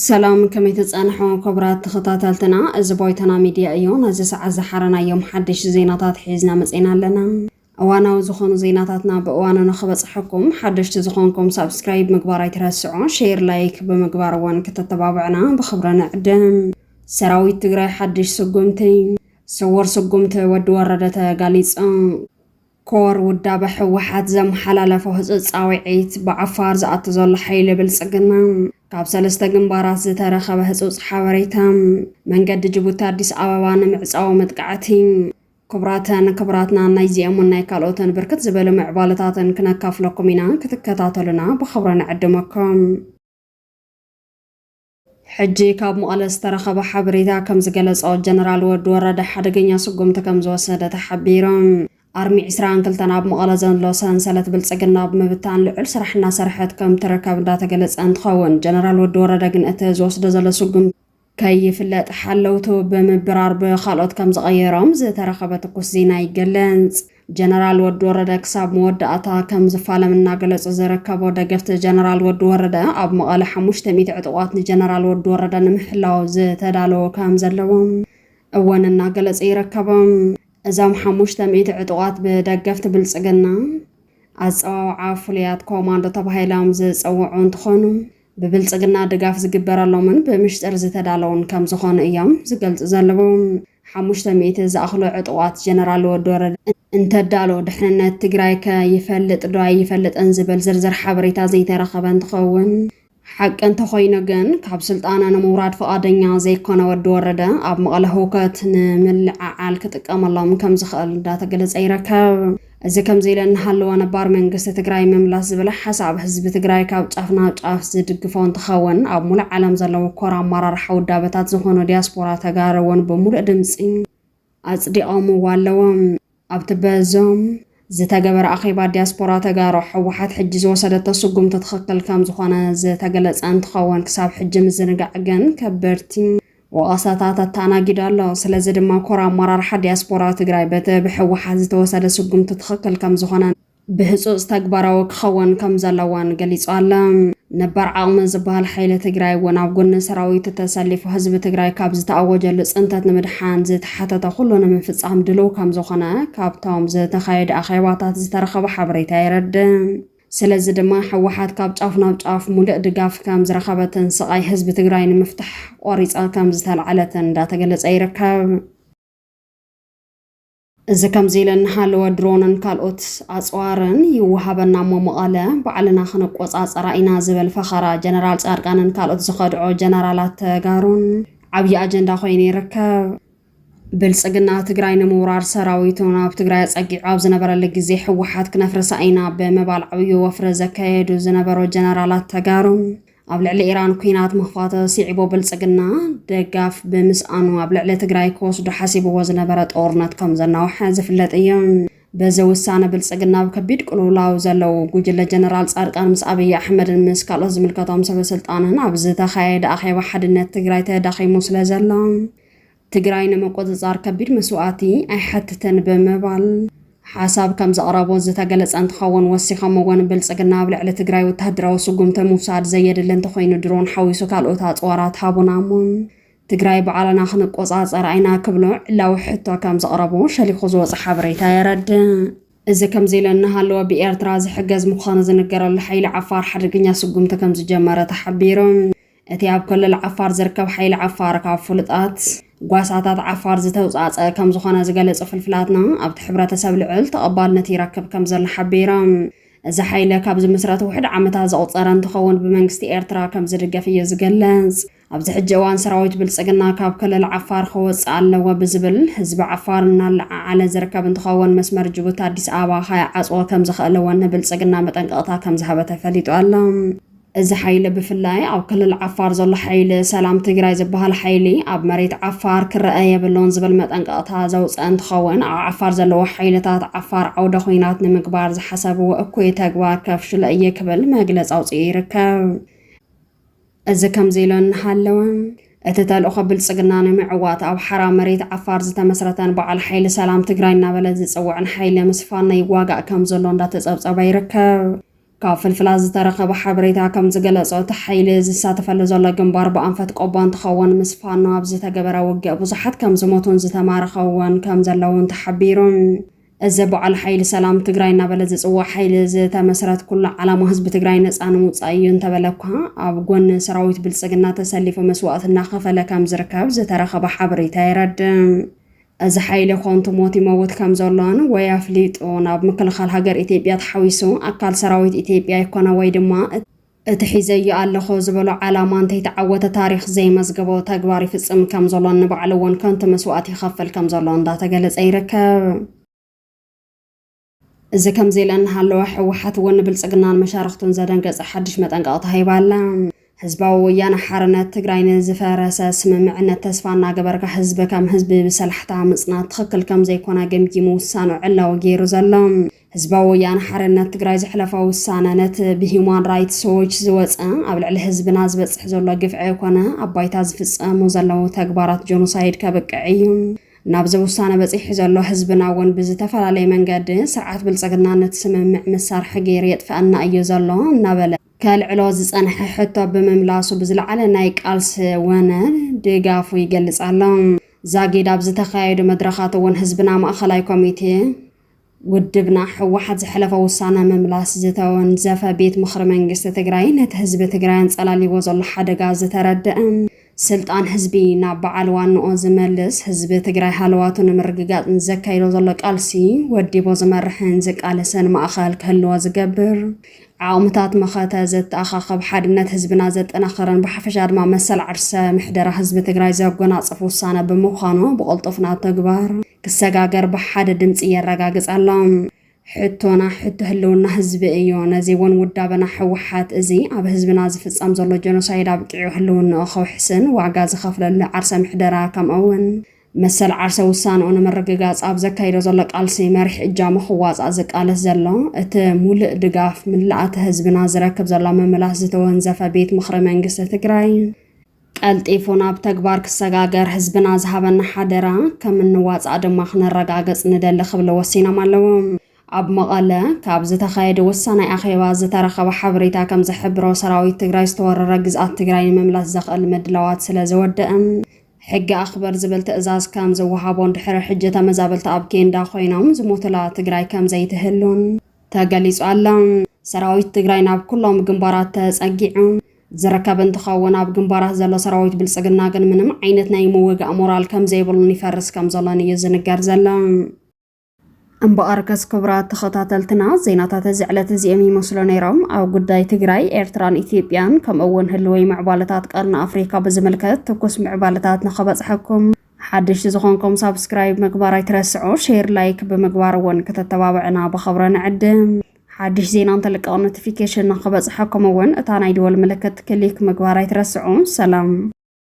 ሰላም፣ ከመይ ትጸንሑ ክቡራት ተኸታተልትና? እዚ ቦይተና ሚድያ እዩ። ነዚ ሰዓት ዝሓረናዮም ሓደሽቲ ዜናታት ሒዝና መጺና ኣለና። እዋናዊ ዝኾኑ ዜናታትና ብእዋኑ ንኽበጽሐኩም ሓደሽቲ ዝኾንኩም ሳብስክራይብ ምግባር ኣይትረስዑ። ሼር፣ ላይክ ብምግባር እውን ክትተባብዕና ብኽብሪ ንዕድም። ሰራዊት ትግራይ ሓድሽ ስጉምቲ። ስውር ስጉምቲ ወዲ ወረደ ተጋሊጹ። ኮር ውዳበ ህወሓት ዘመሓላለፎ ህጹጽ ጻውዒት፣ ብዓፋር ዝኣቱ ዘሎ ሓይሊ ብልጽግና ካብ ሰለስተ ግንባራት ዝተረኸበ ህጹጽ ሓበሬታ፣ መንገዲ ጅቡቲ ኣዲስ ኣበባ ንምዕጻው መጥቃዕቲ። ክቡራትን ክቡራትና፣ ናይዚኦምን ናይ ካልኦትን ብርክት ዝበሉ ምዕባለታትን ክነካፍለኩም ኢና፣ ክትከታተሉና ብኽብሪ ንዕድመኩም። ሕጂ ካብ መቐለ ዝተረኸበ ሓበሬታ ከም ዝገለጾ፣ ጀነራል ወዲ ወረደ ሓደገኛ ስጉምቲ ከም ዝወሰደ ተሓቢሩ። ኣርሚ ዕስራን ክልተን ኣብ መቐለ ዘሎ ሰንሰለት ብልጽግና ብምብታን ልዑል ስራሕ እናሰርሐት ከም ትርከብ እንዳተገለጸ እንትኸውን፣ ጀነራል ወዲ ወረደ ግን እቲ ዝወስዶ ዘሎ ስጉምቲ ከይፍለጥ ሓለውቱ ብምብራር ብኻልኦት ከም ዝቐየሮም ዝተረኸበ ትኩስ ዜና ይገልጽ። ጀነራል ወዲ ወረደ ክሳብ መወዳእታ ከም ዝፋለም እናገለጹ ዝርከቡ ደገፍቲ ጀነራል ወዲ ወረደ፣ ኣብ መቐለ ሓሙሽተ ሚእቲ ዕጡቓት ንጀነራል ወዲ ወረደ ንምሕላው ዝተዳለዉ ከም ዘለዎም እውን እናገለጹ ይርከቦም። እዞም ሓሙሽተ ሚእቲ ዕጡቓት ብደገፍቲ ብልጽግና ኣጸዋውዓ ፍሉያት ኮማንዶ ተባሂሎም ዝጸውዑ እንትኾኑ፣ ብብልጽግና ድጋፍ ዝግበረሎምን ብምሽጥር ዝተዳለውን ከም ዝኾኑ እዮም ዝገልጹ ዘለዉ። ሓሙሽተ ሚእቲ ዝኣኽሉ ዕጡቓት ጀነራል ወዲ ወረደ እንተዳሎ፣ ድሕንነት ትግራይ ከ ይፈልጥ ዶ ኣይፈልጥን ዝብል ዝርዝር ሓበሬታ ዘይተረኸበ እንትኸውን፣ ሓቂ እንተኾይኑ ግን፣ ካብ ስልጣኑ ንምውራድ ፍቓደኛ ዘይኮነ ወዲ ወረደ፣ ኣብ መቐለ ህውከት ንምልዕዓል ክጥቀመሎም ከም ዝኽእል እንዳተገለጸ ይርከብ። እዚ ከምዚ ኢለ እናሃለወ፣ ነባር መንግስቲ ትግራይ ምምላስ ዝብል ሓሳብ ህዝቢ ትግራይ ካብ ጫፍ ናብ ጫፍ ዝድግፎ እንትኸውን፣ ኣብ ሙሉእ ዓለም ዘለዉ ኮር ኣመራርሓ ውዳበታት ዝኾኑ ዲያስፖራ ተጋሩ እውን ብሙሉእ ድምፂ ኣጽዲቖምዎ ኣለዉ። ኣብቲ በዞም ዝተገበረ ኣኼባ፣ ዲያስፖራ ተጋሩ፣ ህወሓት ሕጂ ዝወሰደቶ ስጉምቲ ትኽክል ከም ዝኾነ ዝተገለጸ እንትኸውን፣ ክሳብ ሕጂ ምዝንጋዕ ግን ከበድቲ ወቐሳታት ኣተኣናጊዱ ኣሎ። ስለዚ ድማ ኮር ኣመራርሓ ዲያስፖራ ትግራይ በቲ ብህወሓት ዝተወሰደ ስጉምቲ ትኽክል ከም ዝኾነ ብህጹጽ ተግባራዊ ክኸውን ከም ዘለዎን ገሊጹ ኣሎ። ነባር ዓቕሚ ዝበሃል ሓይሊ ትግራይ እውን ኣብ ጎኒ ሰራዊቱ ተሰሊፉ ህዝቢ ትግራይ ካብ ዝተኣወጀሉ ጽንተት ንምድሓን ዝተሓተተ ኩሉ ንምፍጻም ድሉው ከም ዝኾነ ካብቶም ዝተኻየደ ኣኼባታት ዝተረኸበ ሓበሬታ የረድእ። ስለዚ ድማ ህወሓት ካብ ጫፍ ናብ ጫፍ ሙሉእ ድጋፍ ከም ዝረኸበትን ስቓይ ህዝቢ ትግራይ ንምፍታሕ ቆሪጻ ከም ዝተልዓለትን እንዳተገለጸ ይርከብ። እዚ ከምዚ ኢለ እናሃለወ፣ ድሮንን ካልኦት ኣፅዋርን ይወሃበና እሞ መቐለ ባዕልና ክንቆፃፀራ ኢና ዝብል ፈኸራ ጀነራል ፃድቃንን ካልኦት ዝኸድዑ ጀነራላት ተጋሩን ዓብዪ ኣጀንዳ ኮይኑ ይርከብ። ብልፅግና ትግራይ ንምውራር ሰራዊቱ ናብ ትግራይ ኣፀጊዑ ኣብ ዝነበረሉ ግዜ፣ ህወሓት ክነፍርሳ ኢና ብምባል ዓብዪ ወፍሪ ዘካየዱ ዝነበሩ ጀነራላት ተጋሩ፣ ኣብ ልዕሊ ኢራን ኲናት ምኽፋቱ ስዒቡ፣ ብልጽግና ደጋፍ ብምስኣኑ፣ ኣብ ልዕሊ ትግራይ ክወስዶ ሓሲብዎ ዝነበረ ጦርነት ከም ዘናውሐ ዝፍለጥ እዩ። በዚ ውሳነ ብልጽግና ኣብ ከቢድ ቅልውላው ዘለዉ ጉጅለ ጀነራል ጻድቃን ምስ ኣብይ ኣሕመድን ምስ ካልኦት ዝምልከቶም ሰበ ስልጣንን ኣብ ዝተኻየደ ኣኼባ ሓድነት ትግራይ ተዳኺሙ ስለ ዘሎ፣ ትግራይ ንምቁጽጻር ከቢድ መስዋእቲ ኣይሓትትን ብምባል ሓሳብ ከም ዘቕረቡ ዝተገለጸ እንትኸውን፣ ወሲኾም እውን ብልጽግና ኣብ ልዕሊ ትግራይ ወታደራዊ ስጉምቲ ምውሳድ ዘየድሊ እንተኾይኑ፣ ድሮን ሓዊሱ ካልኦት ኣፅዋራት ሃቡና እሞ ትግራይ ባዕልና ክንቆጻጸር ኢና ክብሉ ዕላዊ ሕቶ ከም ዘቕረቡ ሸሊኹ ዝወፀ ሓበሬታ የረድእ። እዚ ከምዚ ኢሉ እናሃለወ፣ ብኤርትራ ዝሕገዝ ምዃኑ ዝንገረሉ ሓይሊ ዓፋር ሓደገኛ ስጉምቲ ከም ዝጀመረ ተሓቢሩ። እቲ ኣብ ክልል ዓፋር ዝርከብ ሓይሊ ዓፋር ካብ ፍሉጣት ጓሳታት ዓፋር ዝተውጻጸ ከም ዝኾነ ዝገለጹ ፍልፍላትና፣ ኣብቲ ሕብረተሰብ ልዑል ተቐባልነት ይረክብ ከም ዘሎ ሓቢሮም። እዚ ሓይሊ ካብ ዝምስረት ውሕድ ዓመታት ዘቑጸረ እንትኸውን፣ ብመንግስቲ ኤርትራ ከም ዝድገፍ እዩ ዝገልጽ። ኣብዚ ሕጂ እዋን ሰራዊት ብልጽግና ካብ ክልል ዓፋር ክወጽእ ኣለዎ ብዝብል ህዝቢ ዓፋር እናለዓዓለ ዝርከብ እንትኸውን፣ መስመር ጅቡቲ ኣዲስ ኣበባ ከይዓጽዎ ከም ዝኽእል እውን ንብልጽግና መጠንቀቕታ ከም ዝሃበ ተፈሊጡ ኣሎ። እዚ ሓይሊ ብፍላይ ኣብ ክልል ዓፋር ዘሎ ሓይሊ ሰላም ትግራይ ዝበሃል ሓይሊ ኣብ መሬት ዓፋር ክረአ የብሉን ዝብል መጠንቀቕታ ዘውፅአ እንትኸውን፣ ኣብ ዓፋር ዘለዉ ሓይልታት ዓፋር ዓውደ ኹናት ንምግባር ዝሓሰብዎ እኩይ ተግባር ከፍሽሎ እየ ክብል መግለፂ ኣውፂኡ ይርከብ። እዚ ከምዚ ኢሉ እናሃለወ፣ እቲ ተልእኾ ብልፅግና ንምዕዋት ኣብ ሓራ መሬት ዓፋር ዝተመስረተን በዓል ሓይሊ ሰላም ትግራይ እናበለ ዝፅውዕን ሓይሊ ምስ ፋኖ ይዋጋእ ከም ዘሎ እንዳተፀብፀበ ይርከብ። ካብ ፍልፍላት ዝተረኸበ ሓበሬታ ከም ዝገለጾ፣ እቲ ሓይሊ ዝሳተፈሉ ዘሎ ግንባር ብኣንፈት ቆቦ እንትኸውን፣ ምስ ፋኖ ኣብ ዝተገበረ ውግእ ብዙሓት ከም ዝሞቱን ዝተማረኸ እውን ከም ዘለውን ተሓቢሩ። እዚ በዓል ሓይሊ ሰላም ትግራይ እናበለ ዝፅዋዕ ሓይሊ ዝተመስረት ኩሉ ዓላማ ህዝቢ ትግራይ ነፃ ንምውፃእ እዩ እንተበለ እኳ፣ ኣብ ጎኒ ሰራዊት ብልፅግና ተሰሊፉ መስዋእቲ እናኸፈለ ከም ዝርከብ ዝተረኸበ ሓበሬታ የረድእ። እዚ ሓይሊ ኮንቱ ሞት ይመውት ከም ዘሎን ወይ ኣፍሊጡ ናብ ምክልኻል ሃገር ኢትዮጵያ ተሓዊሱ ኣካል ሰራዊት ኢትዮጵያ ይኮነ ወይ ድማ እቲ ሒዘዮ ኣለኹ ዝበሎ ዓላማ እንተይተዓወተ ታሪኽ ዘይመዝገቦ ተግባር ይፍፅም ከም ዘሎን ንባዕሉ እውን ከንቱ መስዋእቲ ይኸፍል ከም ዘሎ እንዳተገለጸ ይርከብ። እዚ ከምዚ ኢለ እናሃለወ፣ ህወሓት እውን ንብልፅግናን መሻርኽቱን ዘደንገፀ ሓድሽ መጠንቀቕታ ሂባ ኣላ። ህዝባዊ ወያነ ሓርነት ትግራይ ንዝፈረሰ ስምምዕነት ተስፋ እናገበርካ ህዝቢ ከም ህዝቢ ብሰላሕታ ምፅናት ትኽክል ከም ዘይኮነ ገምጊሙ ውሳኑ ዕላዊ ገይሩ ዘሎ። ህዝባዊ ወያነ ሓርነት ትግራይ ዘሕለፎ ውሳነ ነቲ ብሂውማን ራይትስ ዎች ዝወፀ ኣብ ልዕሊ ህዝብና ዝበፅሕ ዘሎ ግፍዒ ኮነ ኣብ ባይታ ዝፍፀሙ ዘለዉ ተግባራት ጆኖሳይድ ከብቅዕ እዩ። ናብዚ ውሳነ በፂሑ ዘሎ ህዝብና እውን ብዝተፈላለየ መንገዲ ስርዓት ብልፅግና ነቲ ስምምዕ መሳርሒ ገይሩ የጥፍኣና እዩ ዘሎ እናበለ ከልዕሎ ዝፀንሐ ሕቶ ብምምላሱ ብዝለዓለ ናይ ቃልሲ ወነ ድጋፉ ይገልፅ ኣሎ። ዛጊድ ኣብ ዝተኻየዱ መድረኻት እውን ህዝብና ማእኸላይ ኮሚቴ ውድብና ህወሓት ዘሕለፎ ውሳነ ምምላስ ዝተወንዘፈ ቤት ምኽሪ መንግስቲ ትግራይ ነቲ ህዝቢ ትግራይ ኣንፀላሊዎ ዘሎ ሓደጋ ዝተረድአ፣ ስልጣን ህዝቢ ናብ በዓል ዋንኦ ዝመልስ፣ ህዝቢ ትግራይ ሃለዋቱ ንምርግጋፅ ንዘካይዶ ዘሎ ቃልሲ ወዲቦ ዝመርሕን ዝቃለስን ማእኸል ክህልዎ ዝገብር፣ ዓቕምታት መኸተ ዘተኣኻኸብ፣ ሓድነት ህዝብና ዘጠናኽርን ብሓፈሻ ድማ መሰል ዓርሰ ምሕደራ ህዝቢ ትግራይ ዘጎናፅፍ ውሳነ ብምዃኑ ብቕልጡፍ ናብ ተግባር ክሰጋገር ብሓደ ድምፂ የረጋግፅ ኣሎ። ሕቶና ሕቶ ህልውና ህዝቢ እዩ። ነዚ እውን ውዳበና ህወሓት እዚ ኣብ ህዝብና ዝፍፀም ዘሎ ጀኖሳይድ ኣብቂዑ ህልውንኡ ከውሕስን ዋጋ ዝኸፍለሉ ዓርሰ ምሕደራ ከምኡ እውን መሰል ዓርሰ ውሳንኡ ንምርግጋፅ ኣብ ዘካይዶ ዘሎ ቃልሲ መሪሕ እጃሙ ክዋፃእ ዝቃለስ ዘሎ እቲ ሙሉእ ድጋፍ ምልኣተ ህዝብና ዝረክብ ዘሎ ምምላስ ዝተወንዘፈ ቤት ምኽሪ መንግስቲ ትግራይ ቀልጢፉ ናብ ተግባር ክሰጋገር ህዝብና ዝሃበና ሓደራ ከም እንዋፃእ ድማ ክነረጋግፅ ንደሊ ክብሉ ወሲኖም ኣለዉ። ኣብ መቐለ ካብ ዝተኻየደ ወሳናይ ኣኼባ ዝተረኸበ ሓበሬታ ከም ዝሕብሮ ሰራዊት ትግራይ ዝተወረረ ግዝኣት ትግራይ ንምምላስ ዘኽእል ምድላዋት ስለ ዝወደአ ሕጊ ኣኽብር ዝብል ትእዛዝ ከም ዝወሃቦን ድሕሪ ሕጂ ተመዛበልቲ ኣብ ኬንዳ ኮይኖም ዝሞቱላ ትግራይ ከም ዘይትህሉን ተገሊጹ ኣሎ። ሰራዊት ትግራይ ናብ ኩሎም ግንባራት ተጸጊዑ ዝርከብ እንትኸውን ኣብ ግንባራት ዘሎ ሰራዊት ብልጽግና ግን ምንም ዓይነት ናይ ምውጋእ ሞራል ከም ዘይብሉን ይፈርስ ከም ዘሎን እዩ ዝንገር ዘሎ። እምበኣርከስ ክቡራት ተኸታተልትና ዜናታት እዚ ዕለት እዚኦም ይመስሉ ነይሮም። ኣብ ጉዳይ ትግራይ፣ ኤርትራን ኢትዮጵያን ከምኡ እውን ህልወይ ምዕባለታት ቀርኒ ኣፍሪካ ብዝምልከት ትኩስ ምዕባለታት ንኸበፅሐኩም ሓድሽ ዝኾንኩም ሳብስክራይብ ምግባር ኣይትረስዑ፣ ሼር ላይክ ብምግባር እውን ከተተባብዕና ብኸብረ ንዕድም። ሓድሽ ዜና እንተልቀቕ ኖቲፊኬሽን ንኸበፅሐኩም እውን እታ ናይ ድወል ምልክት ክሊክ ምግባር ኣይትረስዑ። ሰላም።